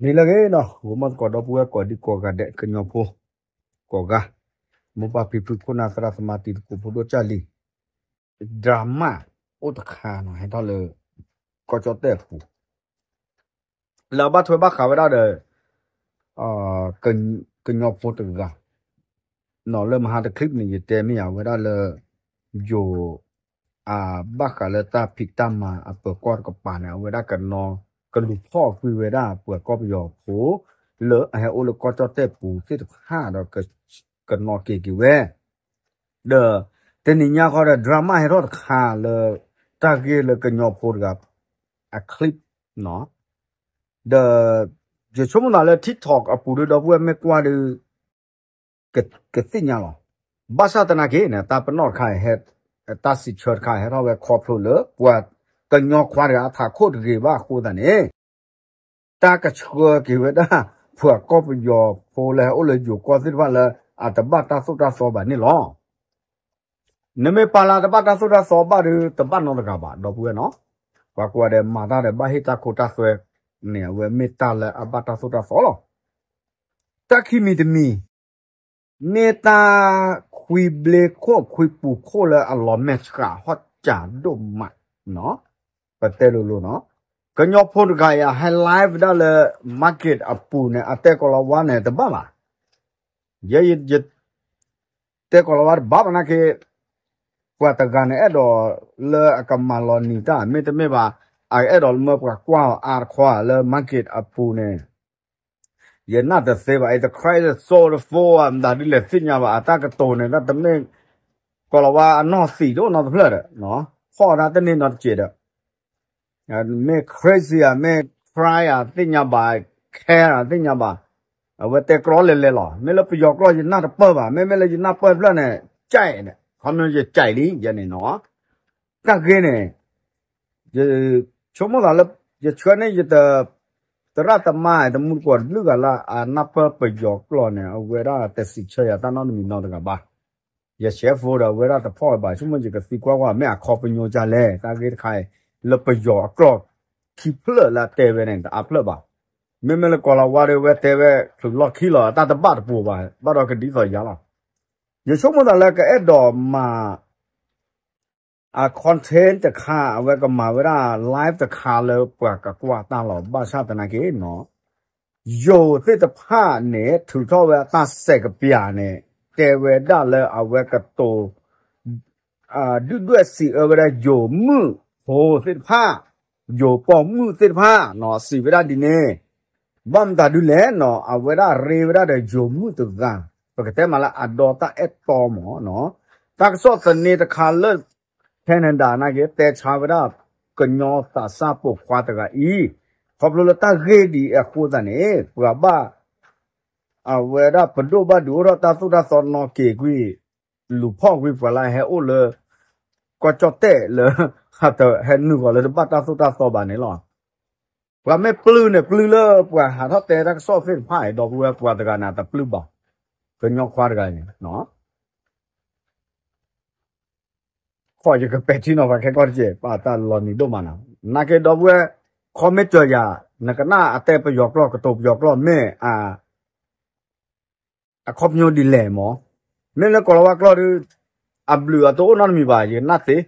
နံၤလၢအဂ့ၤနီၤ ဂီၤမီၢ်သကိးဒီပုၢ်ဝဲၢ်ကိးဒံကိးဂၤဒဲး ကညီဖိကိးဂၤ, မိၢ်ပၢ်ဖံဖုခိၣ်နၢ်သရၣ်သမါတံၤသကိးဖိဒိၣ်ကၢ်လံၤ, drama အိၣ်တခါနီၤ ဟဲထီၣ်လၢ ကီၢ်ကၠီၣ်တဲၣ်အပူၤ လၢအဘၣ်ထွဲဘၣ်ဃးဝဲဒၣ်ဒီး ကညီဖိတဂၤ နီၤ လၢမဟါတချံၣ်န့ၣ် ယတဲမ့ၢ်ယၤဝဲဒၣ်လၢ ယိၤ အဘၣ်ဃးလၢတၢ်ဖံးတၢ်မၤအပၢၤကီၢ်တကပၤန့ၣ် အဝဲဒၣ်ကနီၤ ကလူၤဖီၣ်ကွံာ်ဝဲဒၣ်ပှၤကီၢ်ပယီၤဖိ လၢအဟဲအိၣ်လၢကီၢ်ကၠီၣ်တဲၣ်ပူၤသ့ၣ်တဖၣ်ဒီး ကနီၤက့ၤက့ၤဝဲ ဒီး တနံၤညါဃီဒီး drama ဟဲထီၣ်တခါလၢ တၢ်ဂ့ၢ်လၢကညီဖိတဂၤ အ clip နီၤ ဒီး ယဆိကမိၣ်သးလၢ TikTok အပူၤဒီး ဒီပုၢ်ဝဲၢ်မ့ၢ်ကွၢ်ဒီး ကသ့ၣ်ညါလီၤ. ဘၣ်ဆၣ်သနာ်က့န့ၣ် တၢ်ပနီၣ်တခါအံၤ တၢ်စံးဆၢတခါအံၤ ဟဲထီၣ်ဝဲခီဖျိလၢ ပှၤကညီခွါတဂၤအထးခိၣ်တဂ့ၤဘၣ်အဃိသတးန့ၣ် တၢ်ကဆှၢက့ၤဝဲဒၣ် ပှၤကီၢ်ပယီၤဖိလၢဟဲအိၣ်လၢယိၤကီၢ်သ့ၣ်တဖၣ်လၢ အတဘၣ်တၢ်သိၣ်တၢ်သီဘၣ်န့ၣ်လီၤ. နမ့ၢ်ပာ်လၢတဘၣ်တၢ်သိၣ်တၢ်သီဘၣ်ဒီး တဘၣ်နီတဂၤဘၣ် ဒီပုၢ်ဝဲၢ်နီၤ. ပှၤကိးဂၤဒဲးမၤတၢ်ဒီးဘၣ်ဟ့ၣ်တၢ်ခိတၢ်သွဲန့ၣ် အဝဲမ့ၢ်တၢ်လၢအဘၣ်တၢ်သိၣ်တၢ်သီလီၤ. တၢ်ခံမံၤတမံၤ မ့ၢ်တၢ်ခွံဘျ့ခိၣ်ခွံပူၤခိၣ်လၢအလီၤမဲာ်ဆှးဟီၣ်စၢ်ဒိၣ်မးနီၤ. ပတဲလိၤလိၤနီၤ, ကညီဖိတဂၤအံၤ ဟဲ live ဝဲဒၣ်လၢ market အပူၤန့ၣ် အတဲကိၤလၤဝါန့ၣ်တဘၣ်ဘၣ်. ယဲယ ယတဲကိၤလၤဝါတဘၣ်ဘၣ်နာ်က့ ပှၤတဂၤန့ၣ် အဲၣ်ဒိးလၢအကမၤလီၤနံၤတၢ် မ့တမ့ၢ်ဘၣ် အအဲၣ်ဒိးလၢမၢပှၤကွၢ်အီၤအါတခီဧါ လၢ market အပူၤန့ၣ် ယနာ်တသ့ဘၣ် အံၤ the crisis so the four မတၤဒ်လဲၣ်သ့ၣ်ညါဘၣ် အတၢ်ကတိၤန့ၣ် တၢ်တမ့ၢ် ကိၤလၤဝါအနီၢ်သံးတအိၣ်နီတဖျၢၣ်ဒီး ဖီၣ်တၢ်တန့ၢ်နီတစဲးဒီး မ့ၢ် crazy ဧါ မ့ၢ် cry ဧါ သ့ၣ်ညါဘၣ် care ဧါ သ့ၣ်ညါဘၣ် အဝဲတဲကြီလဲၤလဲၤလီၤ မ့ၢ်လၢပယီၤကျိာ်ယနၢ်တပၢၢ်ဘၣ် မ့မ့ၢ်လၢယနၢ်ပၢၢ်တဖျၢၣ်န့ၣ် ကဲးန့ၣ် ခီမ့ၢ်ယကဲးလံ ယဲန့ၣ်နီၤ တၢ်ဂ့ၢ်န့ၣ် ယဆိကမိၣ်သးလၢ ယဆှၢန့ၢ်ယတ သရၣ်သမါ တမူတကိးတဘျုးဂၤလၢ အနၢ်ပၢၢ်ပယီၤကျိာ်န့ၣ် အဝဲဒၣ်တစံးဆၢယၤတၢ်နီတမံၤနီတဂၤဘၣ်. ယ share phone ဒီးအဝဲဒၣ်တဖီၣ်ဘၣ် ဆိကမိၣ်ယကသံကွၢ်ကွၢ် မ့ၢ်အခီပညီကလဲၣ် တၢ်ဂ့ၢ်တခါအံၤ လၢပယီၤအကျိာ်ခံဖျၢၣ်လၢအတဲဝဲန့ၣ် တအါဖျၢၣ်ဘၣ်. မ့မ့ၢ်လၢကိၤလၤဝါဒီး အဝဲတဲဝဲချုးလီၢ်ခံလီၤ အတၢ်တဘၣ်တပူၤဘၣ် ဘၣ်ဒီးကဒ်သိးယၤလီၤ. ယဆိကမိၣ်သးလၢကအဲၣ်ဒိးမၤ အ content တခါ အဝဲကမၤဝဲဒၣ် live တခါလၢပှၤကကွၢ်တၢ်လီၤ ဘၣ်ဆၣ်သနာ်က့နီၤ ယိၤသ့ၣ်တဖၣ်န့ၣ် ထုးထီၣ်ဝဲအတၢ်စဲးကပျၢ်န့ၣ် တဲဝဲဒၣ်လၢအဝဲကတိၤ ဒုၣ်ဒွဲၣ်စံးအၢဝဲဒၣ်ယိၤမုၣ်ဖိသ့ၣ်တဖၣ် ယိၤပိာ်မုၣ်သ့ၣ်တဖၣ်နီၤ စံးဝဲဒၣ်ဒ်န့ၣ် ဘၣ်မတၤဒုလဲၣ်နီၤ အဝဲဒၣ်ရ့ဝဲဒၣ်ဒီးယိၤမုၣ်တဂၤ ပကတဲမးလၢအဒီတၢ်အဲၣ်တီမးနီၤ တၢ်ကစီၣ်သန့တခါလၢ Canada နာ်က့ တဲဆါဝဲဒၣ် ကညီသးစၢ်ပိာ်ခွါတဂၤအံၤ ခီဖျိလၢတၢ်ဂ့ၢ်ဒ်အံၤအဃိသတးန့ၣ် ပှၤဘၣ် အဝဲဒၣ်ပဒိၣ်ဘၣ်ဒုးအိၣ်ထီၣ်တၢ်သိၣ်တၢ်သီနီၢ်က့ၤကွံာ် လူၤဖီၣ်ကွံာ်ပှၤလၢအဟဲအိၣ်လၢ ကီၢ်ကၠီၣ်တဲၣ်လၢ ဟဲနုာ်ဃီၤလၢတဘၣ်တၢ်သိၣ်တၢ်သီဘၣ်န့ၣ်လီၤ. ပှၤမ့ၢ်ပျုၢ်န့ၣ် ပျုၢ်လၢပှၤဟးထီၣ်တဲတၢ်ကစီၣ်သ့ၣ်တဖၣ်အံၤ ဒီပုၢ်ဝဲၢ်ပှၤတဂၤန့ၣ် တပျုၢ်ဘၣ် ကညီခွါတဂၤအံၤ ခီယကပဲာ်ထံနီၤဖးခဲကီၢ်တက့ၢ် ပာ်တၢ်လီၤနံၤဒိၣ်မးနီၤ နာ်က့ဒီပုၢ်ဝဲၢ် ခီမ့ၢ်တၢၤယၤ နကနၣ်အတဲပယီၤကျိာ် ကတိၤပယီၤကျိာ် မ့ၢ် အခီပညီဒ်လဲၣ်မး မ့ၢ်လၢကိၤလၤဝါကျိာ်ဒီး အဘျုးအတအိၣ်နီတမံၤဘၣ် ယကနၣ်သ့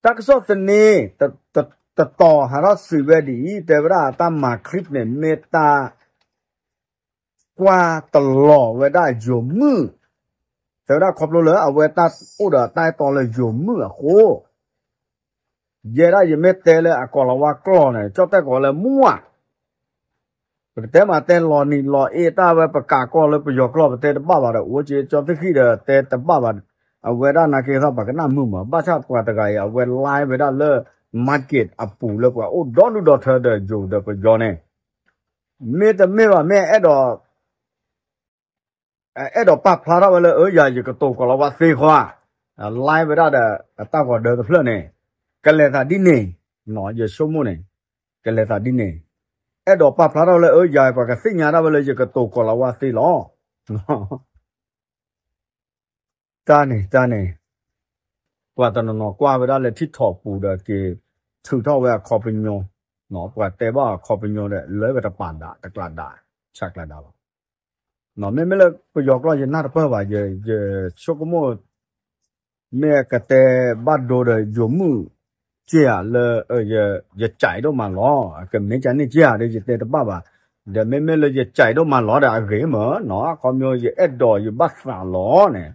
တၢ်ကစီၣ်သန့ တတီၤဟးထီၣ်စံးဝဲဒ်အံၤ တဲဝဲဒၣ်တၢ်မၤ clip န့ၣ် မ့ၢ်တၢ် ကွၢ်တလီၤဝဲဒၣ်ယိၤမုၣ် တဲဝဲဒၣ်ခီဖျိလၢအဝဲတၢ်အိၣ်ဒီးတၢ်အဲၣ်တီလၢယိၤမုၣ်အဃိ ယဲဒၣ်ယမ့ၢ်တဲလၢအကိၤလၤဝါကျိာ်န့ၣ် ကၠီၣ်တဲၣ်ကိးလၢမူၣ်ဧါ ပကတဲမးတဲလီၤနံၤလီၤအ့ၣ်တၢ်ဝဲ ပကးကီၢ်လၢပယီၤကျိာ် ပတဲတဘၣ်ဘၣ်ဒီး အိၣ်က့ၤကၠီသ့ၣ်ဃံၣ်ဒီးတဲတဘၣ်ဘၣ် အဝဲဒၣ်နာ်က့သီၣ်ပှၤကနၣ်မုာ်မး ဘၣ်ဆၣ်ပှၤတဂၤအံၤ အဝဲ live ဝဲဒၣ်လၢ market အပူၤလၢပှၤအိၣ်ဒီဒူၣ်ဒီထၢဒီးယိၤဒီးပယီၤန့ၣ် မ့တမ့ၢ်ဘၣ် မ့ၢ်အဲၣ်ဒိး အဲၣ်ဒိးပာ်ဖျါထီၣ်ဝဲလၢ အၢ ယၤယကတိၤကိၤလၤဝါသ့ဃီဧါ, လါဝဲဒၣ်ဒီးအတၢ်ဂီၤဒၢတဖျၢၣ်န့ၣ်, ကလဲၤသးဒ်န့ၣ်, ယဆိကမိၣ်န့ၣ်, ကလဲၤသးဒ်န့ၣ်, အဲၣ်ဒိးပာ်ဖျါထီၣ်လၢ အၢ ယၤပှၤကသ့ၣ်ညါဒၣ်ဝဲလၢယကတိၤကိၤလၤဝါသ့လီၤ. တၢ်န့ၣ် တၢ်န့ၣ်, ပှၤတနီၤနီၤကွၢ်ဝဲဒၣ်လၢ TikTok ပူၤဒီးက့ၤထုးထီၣ်ဝဲအခီပညီ, ပှၤတဲဘၣ်အခီပညီဒီး လၢဝဲတပာ်ဒး တကျးဒး ဆးကျးဒးလီၤ. မ့မ့ၢ်လၢပယီၤကျိာ်ယနၢ်တပၢၢ်ဘၣ်, ယဆိကမိၣ် မ့ၢ်ကတဲဘၣ်ဒိဒီး ယိၤမုၣ်က့ဧါလၢ ယကၠဲးဒိၣ်မးလီၤ, ကမ့ၢ်ကန့ၣ်က့ဧါဒီး ယတဲတဘၣ်ဘၣ်, ဒီးမ့မ့ၢ်လၢယကၠဲးဒိၣ်မးလီၤဒီး အဂ့ၤမၢ်နီၤ, အခီပညီ ယအဲၣ်ဒိးယဘၣ်သးလီၤန့ၣ်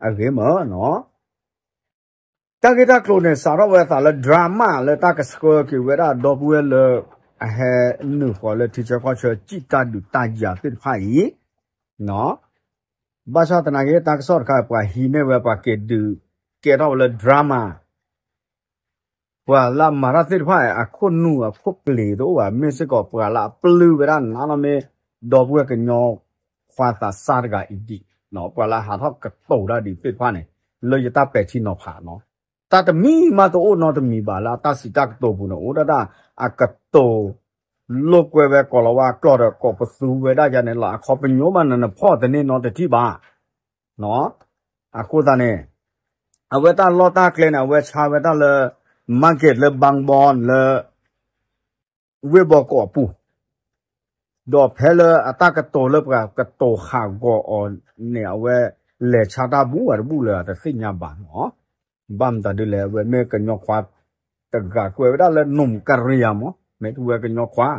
အဂ့ၤမၢ်နီၤ. တၢ်ဂ့ၢ်တၢ်ကျိၤန့ၣ် စးထီၣ်ဝဲအသးလၢ drama လၢတၢ်ကဆှၢက့ၤဝဲဒၣ်ဒီပုၢ်ဝဲၢ်လၢ အဟဲနုာ်ဃီၤလၢထံဆၢကီၢ်ဆၢ စံၣ်တၢ်ဒုးတၢ်ယၤသ့ၣ်တဖၣ်အံၤ, ဘၣ်ဆၣ်သနာ်က့ တၢ်ကစီၣ်တခါ ပှၤဟံးန့ၢ်ဝဲ ပှၤက့ၤဒုးကဲထီၣ်ဝဲလၢ drama ပှၤလၢအမၤတၢ်သ့ၣ်တဖၣ် အခိၣ်နူာ်အခိၣ်ကျ့ၤတအိၣ်ဘၣ်, မ့ၢ်စ့ၢ်ကီးပှၤလၢအပျုၢ်ဝဲဒၣ်နးနီၢ်မ့ၢ် ဒီပုၢ်ဝဲၢ်ကညီခွါသးစၢ်တဂၤအံၤဒံး, ပှၤလၢအဟးထီၣ်ကတိၤတၢ်ဒ်သ့ၣ်တဖၣ်န့ၣ် လၢယတၢ်ပဲာ်ထံနီၤဖးနီၤ, တၢ်တမံၤမးတအိၣ်နီတမံၤဘၣ်လၢအတၢ်စံးတၢ်ကတိၤပူၤန့ၣ် အိၣ်ဒၣ်ဒၣ်အကတိၤ လိာ်ကွဲဝဲကိးလီၤဝါကျိာ်ဒီး ကိးပသူဝဲဒၣ်ယၤန့ၣ်လီၤ. အခီပညီမး နနဖီၣ်တန့ၢ်နီတထံၣ်ဘၣ်. အဃိသတးန့ၣ် အဝဲတၢ်လီၢ်တၢ်ကျဲန့ၣ် အဝဲဆါဝဲဒၣ်လၢ market လၢ ဘၣ်ဘီ လၢ ဝ့ၢ်ဘီကီးအပူၤ, ဒီးဖဲလၢအတၢ်ကတိၤလၢပှၤကတိၤဟးဂီၤအီၤန့ၣ် အဝဲလဲၤဆါတၢ်ဘူးဝဲတဘူးလၢၤ တသ့ၣ်ညါဘၣ်နီၤ. ဘၣ်မတၤဒ်လဲၣ် အဝဲမ့ၢ်ကညီခွါတဂၤကွဲးဝဲဒၣ်လၢ နူၢ်ကရံယၤမး မ့ၢ်တဝဲကညီခွါ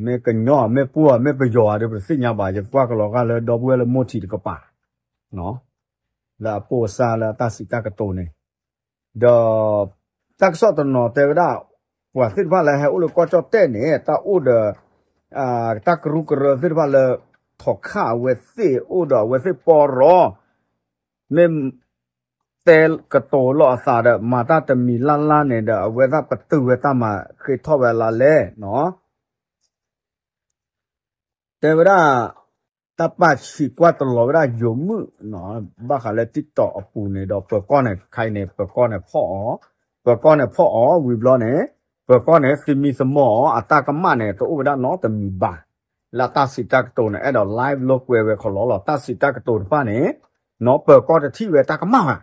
မ့ၢ်ကညီ မ့ၢ်ပှိၢ် မ့ၢ်ပယီၤဒီး ပတသ့ၣ်ညါဘၣ်, ယကွၢ်ကလီၤဂာ်လၢဒီပုၢ်ဝဲၢ်လၢမိၢ်ထံးတကပၤ လၢအပိၢ်အစၢ်လၢအတၢ်စံးတၢ်ကတိၤန့ၣ်, ဒီး တၢ်ကစီၣ်တနီၤတဲဝဲဒၣ် ပှၤသ့ၣ်တဖၣ်လၢဟဲအိၣ်လၢကီၢ်ကၠီၣ်တဲၣ်န့ၣ် တၢ်အိၣ်ဒီး တၢ်ကရူၢ်ကရၢသ့ၣ်တဖၣ်လၢ ထီၣ်ခးအဝဲသ့ၣ်အိၣ်ဒီးအဝဲသ့ၣ်ပီရီ, မ့ၢ် တဲကတိၤလိာ်အသးဒီး မၤတၢ်တမံၤလၢ်လၢ်န့ၣ်ဒီး အဝဲဒၣ်ပတုာ်ဝဲတၢ်မၤဃ့ထီၣ်ဝဲလၢလဲၣ်နီၤ. တဲဝဲဒၣ် တၢ်ပာ်ဆံးကွၢ်တလီၤဝဲဒၣ်ယိၤမုၣ်နီၤ, ဘၣ်ဃးလၢ TikTok အပူၤန့ၣ်ဒီး ပၢၤကီၢ်န့ၣ် ခဲအံၤန့ၣ် ပၢၤကီၢ်န့ၣ်ဖီၣ်အီၤ, ပၢၤကီၢ်န့ၣ်ဖီၣ်အီၤဝံၤဘျီန့ၣ် ပၢၤကီၢ်န့ၣ် သမံသမိးအီၤ အတၢ်ကမၣ်န့ၣ် တအိၣ်ဝဲဒၣ်နီတမံၤဘၣ်. လၢတၢ်စံးတၢ်ကတိၤန့ၣ် အဲၣ်ဒိး live လိာ်ကွဲဝဲခီလီၤလီၤ တၢ်စံးတၢ်ကတိၤတဖၣ်န့ၣ် နီၤ ပၢၤကီၢ်တထံၣ်ဝဲတၢ်ကမၣ်ဘၣ်.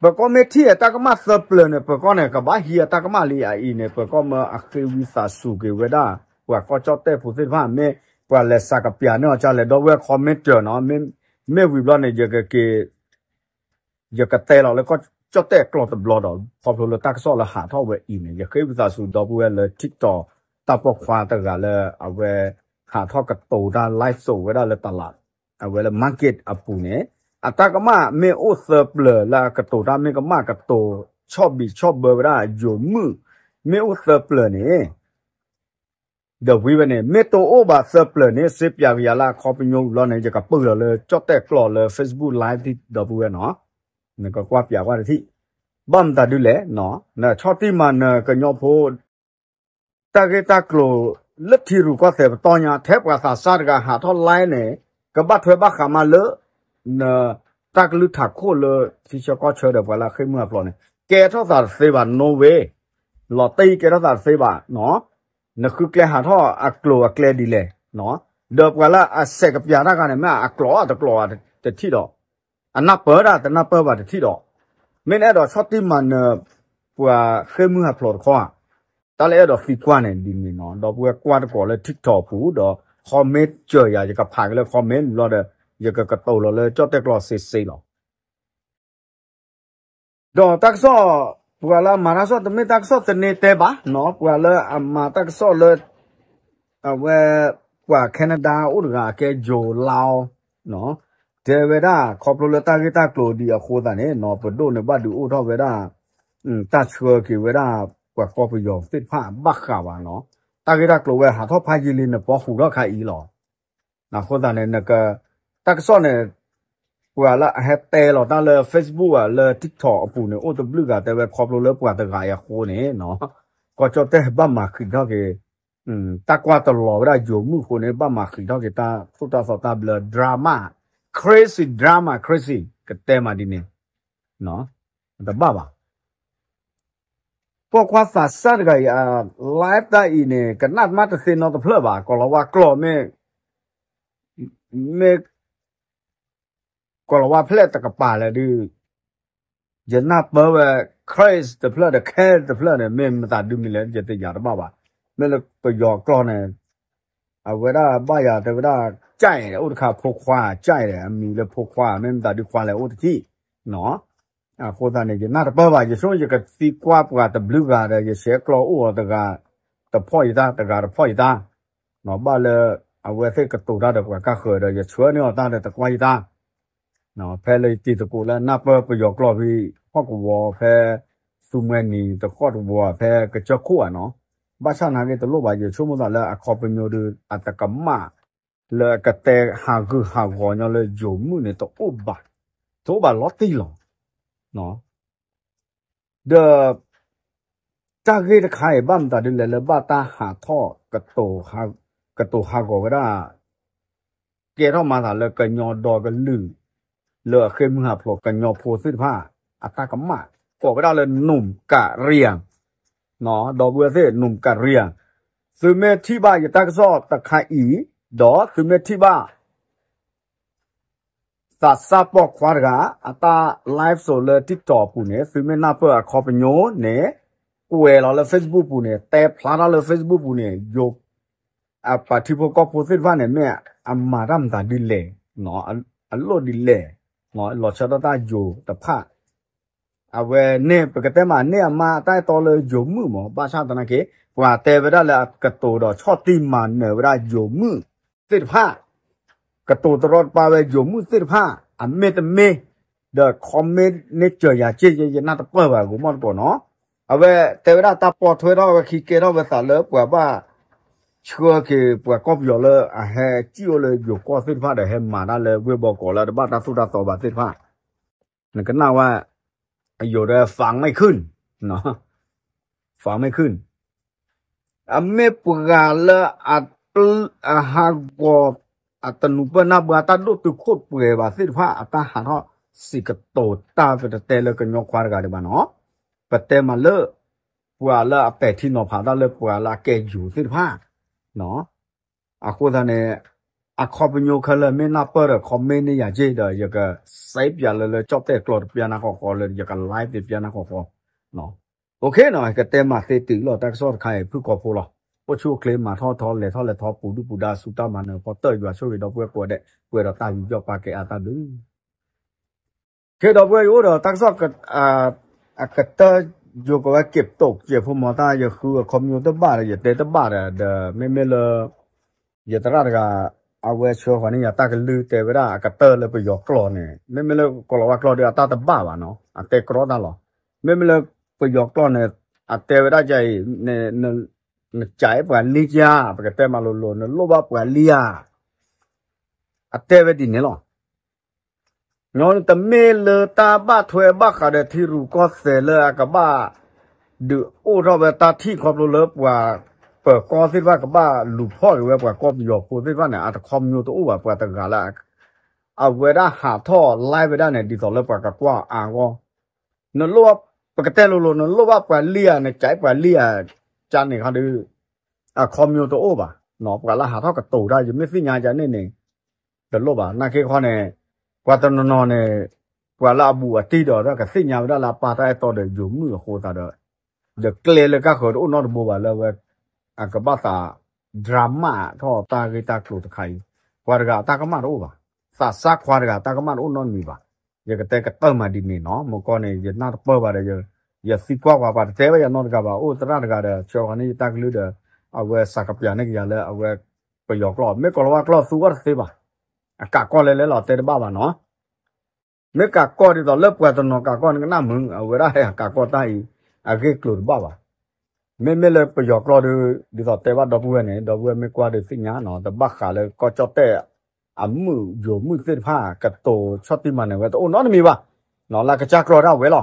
ပၢၤကီၢ်မ့ၢ်ထံၣ်အတၢ်ကမၣ်သၢပျၢၤန့ၣ် ပၢၤကီၢ်န့ၣ် ကဘၣ်ဟံးအတၢ်ကမၣ်လံအအံၤန့ၣ် ပၢၤကီၢ်မၢအဃ့ဝံသးစူၤက့ၤဝဲဒၣ် ပှၤကီၢ်ကၠီၣ်တဲၣ်ဖိသ့ၣ်တဖၣ် မ့ၢ်ပှၤလဲၤစးကပျးန့ၢ်အီၤကလဲၣ် ဒီပုၢ်ဝဲၢ် comment နီၤ, မ့ၢ်ဝံၤဘျီန့ၣ် ယကက့ၤ ယကတဲလီၤလၢကီၢ်ကၠီၣ်တဲၣ်ကျိာ်တဘျီဒီး ခီဖျိလၢတၢ်ကစီၣ်လၢဟးထီၣ်ဝဲအံၤန့ၣ် ယဃ့ဝံသးစူၤဒီပုၢ်ဝဲၢ်လၢ TikTok တၢ်ပိာ်ခွါတဂၤလၢအဝဲ ဟးထီၣ်ကတိၤတၢ် live ဝဲဒၣ်လၢတလး အဝဲလၢ market အပူၤန့ၣ် အတၢ်ကမၣ်မ့ၢ်အိၣ်သၢပျၢၤလၢအကတိၤတၢ်မ့ၢ်ကမၣ်ကတိၤ ဆီၣ်ဘံးဆီၣ်ဘၢဝဲဒၣ်ယိၤမုၣ် မ့ၢ်အိၣ်သၢပျၢၤန့ၣ် ဒီးဝံၤဝဲန့ၣ် မ့ၢ်တအိၣ်ဘၣ်သၢပျၢၤန့ၣ် စ့ပျးကယၤလၢအခီပညီဝံၤလီၤန့ၣ် ယကပၢၢ်လီၤလၢကၠီၣ်တဲၣ်ကျိာ်လၢ Facebook Live ဒီပုၢ်ဝဲၢ်နီၤ, နကကွၢ်ပျးကွၢ်တထံၣ်, ဘၣ်မတၤဒုလဲၣ်, နဆီၣ်တံၢ်မၤနၢၤကညီဖိ တၢ်ဂ့ၢ်တၢ်ကျိၤလၢထံရူၢ်ကီၢ်သဲးပတီၢ်ညါ ထဲပှၤသးစၢ်တဂၤဟးထီၣ် live န့ၣ် ကဘၣ်ထွဲဘၣ်ဃးမးလၢ န တၢ်ကလုၢ်ထးခိၣ်လၢထံဆၢကီၢ်ဆၢဒီးပှၤလၢအဃ့ၢ်မုၢ်အဖျိးန့ၣ် ကဲထီၣ်သးတသ့ဘၣ် no way, လီၤတံၢ်ကဲထီၣ်သးတသ့ဘၣ်နီၤ, နဃုကျဲဟးထီၣ်အကျိၤအကျဲဒ်လဲၣ်နီၤ, ဒီးပှၤလၢအစဲးကပျးတၢ်ဂၤန့ၣ် မ့ၢ်အကျိာ်အတကျိာ်ဘၣ်တထံၣ်ဒီး အနၢ်ပၢၢ်ဒၣ်တနၢ်ပၢၢ်ဘၣ်တထံၣ်ဒီး, မ့ၢ်နအဲၣ်ဒိးဆီၣ်တံၢ်မၤနၢၤ ပှၤဃ့ၢ်မုၢ်ဟးဖျိးတခီဧါ, တၢ်လၢအဲၣ်ဒိးသံကွၢ်န့ၣ်ဒ်န့ၣ်နီၤ, ဒီပုၢ်ဝဲၢ်ကွၢ်တကိးလၢ TikTok ပူၤဒီး comment စၢၤယၤ ယကဖးက့ၤလၢ comment ဘျီဒီး ယကကတိၤလီၤလၢကၠီၣ်တဲၣ်ကျိာ်စ့စ့လီၤ. ဒီးတၢ်ကစီၣ် ပှၤလၢအမၤတၢ်ကစီၣ်တမ့ၢ်တၢ်ကစီၣ်သန့တဲဘၣ်နီၤ, ပှၤလၢအမၤတၢ်ကစီၣ်လၢ အဝဲ ပှၤ Canada အိၣ်တဂၤအကဲ Joe Lau နီၤ, တဲဝဲဒၣ် ခီဖျိလၢတၢ်ဂ့ၢ်တၢ်ကျိၤဒ်အဃိသတးန့ၣ်နီၤ, ပဒိၣ်န့ၣ်ဘၣ်ဒုးအိၣ်ထီၣ်ဝဲဒၣ် တၢ်ဆှၢက့ၤဝဲဒၣ် ပှၤကီၢ်ပယီၤသ့ၣ်တဖၣ်ဘၣ်ဃးဘၣ်နီၤ, တၢ်ဂ့ၢ်တၢ်ကျိၤဝဲဟးထီၣ်ဖးယံာ်လံ နပီဃုာ်ထီၣ်ခါအံၤလီၤ. အဃိသတးန့ၣ် နက တၢ်ကစီၣ်န့ၣ် ပှၤလၢအဟဲတဲလီၤတၢ်လၢ Facebook ဧါ လၢ TikTok အပူၤန့ၣ် အိၣ်တဘျုးဂၤ တဲဝဲခီဖျိလၢပှၤတဂၤအံၤအဃိန့ၣ်နီၤ, ကီၢ်ကၠီၣ်တဲၣ်ဘၣ်မၤဃံးထီၣ်က့ၤ တၢ်ကွၢ်တလီၤဝဲဒၣ်ယိၤမုၣ်အဃိန့ၣ် ဘၣ်မၤဃံးထီၣ်က့ၤတၢ်သိၣ်တၢ်သီတၢ်ဘျၢ drama, crazy drama, crazy ကတဲမးဒ်န့ၣ် တဘၣ်ဘၣ်. ပိာ်ခွါသးစၢ်တဂၤအံၤ အ live တၢ်အံၤန့ၣ် ကနၣ်မးတသ့နီတဖျၢၣ်ဘၣ်, ကိးလီၤဝါကျိာ်မ့ၢ် မ့ၢ် ကိးလီၤဝါဖျဲၣ်တကပၤလဲၣ်ဒုး ယနၢ်ပၢၢ်ဝဲ Chris တဖျၢၣ်ဒီး Kel တဖျၢၣ်န့ၣ် မ့ၢ်မတၤဒုမံၤလဲၣ် ယတယာ်တဘၣ်ဘၣ်. မ့ၢ်လၢပယီၤကျိာ်န့ၣ် အဝဲဒၣ်ဘၣ်ယၤတဲဝဲဒၣ် ကၠဲး အိၣ်တခါဖိခွါ ကၠဲး အမံၤလၢဖိခွါ မ့ၢ်မတၤဒုခွါလဲၣ်အိၣ်တထံၣ် နီၤ. အဃိသတးန့ၣ် ယနၢ်တပၢၢ်ဘၣ် ယဆိကမိၣ်ယကသံကွၢ်ပှၤတဘျုးဂၤဒီး ယဆဲးကျိးအိၣ်အီၤတဂၤ တဖီၣ်ယတၢ် တဂၤတဖီၣ်ယတၢ် နီၤ ဘၣ်လၢ အဝဲသ့ၣ်ကတိၤတၢ်ဒီးပှၤကါဃၢၤဒီး ယဆှၢန့ၢ်အီၤတၢ်ဒီးတကွၢ်ယတၢ် ဖဲလၢယတံၤသကိးလၢနၢ်ပၢၢ်ပယီၤကျိာ်ဖဲ ဟီၣ်ကဝီၤဖဲ သူမှဲနံၤတဃီၣ်တဝီၤဖဲကစၢၢ်ခိၣ်ဧါနီၤ, ဘၣ်ဆၣ်နာ်က့တလိၣ်ဘၣ် ယဆိကမိၣ်သးလၢအခီပညီဒုး အတကမၣ် လၢအကတဲဟးဂူာ်ဟးဂီၤညီလၢယိၤမုၣ်န့ၣ် တအိၣ်ဘၣ်, တအိၣ်ဘၣ်လီၤတံၢ်လီၤ. ဒီး တၢ်ဂ့ၢ်တခါအံၤ ဘၣ်မတၤဒ်လဲၣ်လၢ ဘၣ်တၢ်ဟးထီၣ် ကတိၤဟးဂီၤဝဲဒၣ် ကဲထီၣ်မၤသးလၢကညီဒီကလုာ် လၢအဃ့ၢ်မုၢ်ဟးဖျိးကညီဖိသ့ၣ်တဖၣ် အတၢ်ကမၣ် ကိးဝဲဒၣ်လၢ နူၢ်ကရံယၤ, ဒီပုၢ်ဝဲၢ်သ့ၣ် နူၢ်ကရံယၤ, သုမ့ၢ်ထံၣ်ဘၣ်ယတၢ်ကစီၣ်တခါအံၤ ဒီးသုမ့ၢ်ထံၣ်ဘၣ် သးစၢ်ပီၢ်ခွါတဂၤ အတၢ် live စိးလၢ TikTok အပူၤန့ၣ် သုမ့ၢ်နၢ်ပၢၢ်အခီပညီန့ၣ် ကွဲးလီၤလၢ Facebook ပူၤန့ၣ် တဲဖျါထီၣ်လၢ Facebook ပူၤန့ၣ် ယိၤ အပှၤထံဖိကီၢ်ဖိသ့ၣ်တဖၣ်န့ၣ် မ့ၢ်အမၤတၢ်မတၤဒ်လဲၣ်, အလိၣ်ဒ်လဲၣ်, လီၤဆီဒၣ်တၢ်ယိၤတဖၣ် အဝဲန့ၣ် ပကတဲမးန့ၢ်အမါအတၢ်အဲၣ်တီလၢယိၤမုၣ်မး ဘၣ်ဆၣ်သနာ်က့ ပှၤတဲဝဲဒၣ်လၢအကတိၤဒီးဆီၣ်တံၢ်မၤနၢၤဝဲဒၣ်ယိၤမုၣ်သ့ၣ်တဖၣ်, ကတိၤတရီတပါဝဲယိၤမုၣ်သ့ၣ်တဖၣ် အမ့ၢ်တမ့ၢ်, ဒီး comment န့ၢ်စၢၤယၤက့ၢ် ယနၢ်တပၢၢ်ဘၣ် ဂိၤမီၢ်တကိးနီၤ, အဝဲတဲဝဲဒၣ်တၢ်ပိာ်ထွဲထီၣ်ဝဲခံကဲထီၣ်ဝဲသးလၢပှၤဘၣ် ဆှၢက့ၤပှၤကီၢ်ပယီၤလၢအဟဲစံၣ်အိၣ်လၢယိၤကီၢ်သ့ၣ်တဖၣ်ဒီး ဟဲမၤတၢ်လၢဝ့ၢ်ဘီကီးလၢတဘၣ်တၢ်သိၣ်တၢ်သီဘၣ်သ့ၣ်တဖၣ်, နကနၣ်ဝဲ အယိၤဒီး ฟังไม่ขึ้น, ฟังไม่ขึ้น, အမ့ၢ်ပှၤလၢ အဟးဂီၤ အတနူၤပၢၢ်နၢ်ပၢၢ်တၢ်ဒိၣ်တုာ်ခိၣ်ပှဲၤဘၣ်သ့ၣ်တဖၣ် အတၢ်ဟးထီၣ်စံးကတိၤတၢ် ပတတဲလၢကညီခွါတဂၤဒံးဘၣ်နီၤ, ပတဲမးလၢ ပှၤလၢအပဲာ်ထံနီၤဖးတၢ်လၢပှၤလၢအကဲယိၤသ့ၣ်တဖၣ် အဃိသတးန့ၣ် အခီပညီခဲလၢာ်မ့ၢ်နၢ်ပၢၢ်ဒီး comment န့ၢ်ယၤက့ၢ်ဒီး ယကစဲးပၠးလၢလၢကၠီၣ်တဲၣ်ကျိာ်တပျၢ်နၢ်ဃီဃီလၢ ယက live တပျၢ်နၢ်ဃီဃီ, နီၤ, ကတဲမးသ့တုၤလီၤ တၢ်ကစီၣ်တခါအံၤ ဖုၣ်ကိာ်ဖိလီၤ, အိၣ်ဆူၣ်အိၣ်ချ့မၤထီၣ်ထီလဲၤထီၣ်လဲၤထီ ပူၤဒုၣ်ပူၤဒါ ဆူတၢ်မၤနၢၤ ဖီတၢၣ်ယွၤဆိၣ်ဂ့ၤဒီပုၢ်ဝဲၢ်ကိးဂၤဒဲး ပှဲၤဒီးတၢ်ယူးယီၣ်ပာ်ကဲအါတၢ်ဘျုး ခဲဒီပုၢ်ဝဲၢ်ယအိၣ်ဒီးတၢ်ကစီၣ် အကတၢၢ်ယိၤကဝဲက့ၤပတိၣ်ကဲးဖိမီၤတၢ် ယဃုအခီပညီတဘၣ်ဒီး ယတဲတဘၣ်ဒီး ဒီးမ့မ့ၢ်လၢ ယသရၣ်တဂၤ အဝဲဆှၢဃီၤန့ၢ်ယၤတၢ်ကလုၢ်တဲဝဲဒၣ်အကတၢၢ်လၢပယီၤကျိာ်န့ၣ် မ့မ့ၢ်လၢကိၤလၤဝါကျိာ်ဒီးအတၢ်တဘၣ်ဘၣ်နီၤ အတဲကြီတၢ်လီၤ. မ့မ့ၢ်လၢပယီၤကျိာ်န့ၣ် အတဲဝဲဒၣ်ကအံၤ နကးပှၤလံဧါ ပကတဲမးလိၤလိၤ နလိၣ်ဘၣ်ပှၤလံဧါ အတဲဝဲဒ်န့ၣ်လီၤ. ညီနုၢ်တမ့ၢ်လၢတၢ်ဘၣ်ထွဲဘၣ်ဃးဒီးထံရူၢ်ကီၢ်သဲးလၢအကဘၣ် ဒုးအိၣ်ထီၣ်ဝဲတၢ်ထံၣ်ခီဖျိလၢပှၤပၢၤကီၢ်သ့ၣ်တဖၣ်ကဘၣ်လူၤဖီၣ်က့ၤဝဲပှၤကီၢ်ပယီၤဖိသ့ၣ်တဖၣ်န့ၣ် အတခီပညီတအိၣ်ဘၣ် ပှၤတဂၤလၢ အဝဲဒၣ်ဟးထီၣ် live ဝဲဒၣ်န့ၣ် ဒ်သိးလၢပှၤကကွၢ်အါဂီၢ် နလိၣ် ပကတဲလိၤလိၤ နလိၣ်ဘၣ်ပှၤလံဧါ နကးပှၤလံဧါ ကန့ၣ်ခီဒီး အခီပညီတအိၣ်ဘၣ်. ပှၤလၢဟးထီၣ်ကတိၤတၢ် ယမ့ၢ်သ့ၣ်ညါကန့ၣ်န့ၣ် တလိၣ်ဘၣ်. နာ်က့ခီန့ၣ် ပှၤတနီၤနီၤန့ၣ် ပှၤလၢအဘူးအတံၢ်ဒီး ကသ့ၣ်ညါဝဲဒၣ်လၢအပၢ်တၢ်အဲၣ်တီဒီးယိၤမုၣ်အဃိသတးဒီး ဒီးကျဲလၢကါဃၢၤတအိၣ်နီတဘိဘၣ်လၢအဝဲ အကဘၣ်သး drama ထီၣ်တၢ်ဂ့ၢ်တၢ်ကျိၤတခါအံၤ ပှၤတဂၤအတၢ်ကမၣ်တအိၣ်ဘၣ်. သးစၢ်ခွါတဂၤတၢ်ကမၣ်တအိၣ်နီတမံၤဘၣ်. ယကတဲကတၢၢ်မးဒ်န့ၣ်နီၤ မုၢ်ကီၢ်န့ၣ် ယနၢ်တပၢၢ်ဘၣ်ဒီး ယသံကွၢ်ပှၤ ပှၤတတဲဘၣ်ယၤနီတဂၤဘၣ် အိၣ်သရၣ်တဂၤဒီး ဆှၢဃီၤန့ၢ်ယတၢ်ကလုၢ်ဒီး အဝဲစးကပျးန့ၢ်ကယၤလၢအဝဲ ပယီၤကျိာ် မ့ၢ်ကိၤလၤဝါကျိာ်သူအီၤတသ့ဘၣ်. အကးကီၢ်လဲၤလဲၤလီၤတဲတဘၣ်ဘၣ်နီၤ မ့ၢ်ကးကီၢ်ဒ်သိးလၢပှၤတနီၤကးကီၢ်နကနၣ်မုာ် အဝဲဒၣ်ဟဲကးကီၢ်တၢ်အံၤ အဂ့ၢ်ကျိၤတဘၣ်ဘၣ်. မ့မ့ၢ်လၢပယီၤကျိာ်ဒီး ဒ်သိးတဲဘၣ်ဒီပုၢ်ဝဲၢ်န့ၣ် ဒီပုၢ်ဝဲၢ်မ့ၢ်ကွၢ်ဒီးသ့ၣ်ညါနီၤ တဘၣ်ဃးလၢကီၢ်ကၠီၣ်တဲၣ် အမုၣ်ယိၤမုၣ်သ့ၣ်တဖၣ် ကတိၤဆီၣ်တံၢ်မၤနၢၤဝဲတအိၣ်နီတမံၤဘၣ်. လၢကစၢ်ကျိာ်ဒၣ်ဝဲလီၤ.